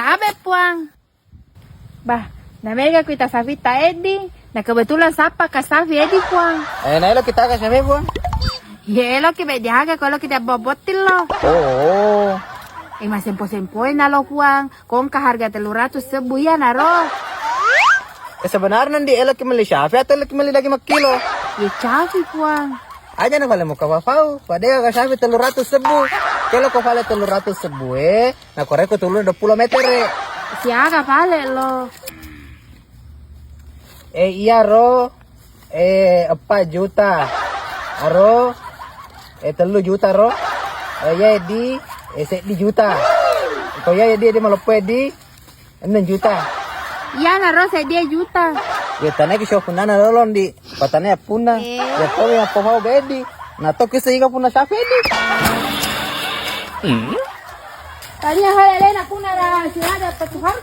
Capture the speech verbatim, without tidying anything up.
Abe, Puang. Bah, namega kuita Safi ta Edi, na kebetulan sappa ka Safi Edi, Puang. Eh, na elo kita ka Safi, Puang? Ye, elo ki be diaga, ko elo ki dia bawa bottil lo. Oh. Eh, masempo-sempoi na lo, Puang. Kongka harga tellu ratu sebbu iya na ro. Eh, sebenarnya ndi elo ki melli Safi atau elo ki melli daging makkilo? Ye, Safi, Puang. Aja na fale muka fafau, padega ka Safi tellu ratu sebbu. Kelo ko fale tellu ratu sebbu, eh. Nakorekko tulunna duappulo metere. Siaga pale lo? Eh, iyaro, eh, eppa juta. Aro, eh, tellu juta ro. Eh, iya Edi, eh, seddi juta. Ko iya Edi, Edi maloppo Edi, enneng juta. Iyana ro seddi juta. Ya, tanai ki sio punnana lolong di. Patane punna. Eh. Ya to ya po mau bedi. Na to kisi iga punna Safi di. Tania hale lena punna la siaga petuhan.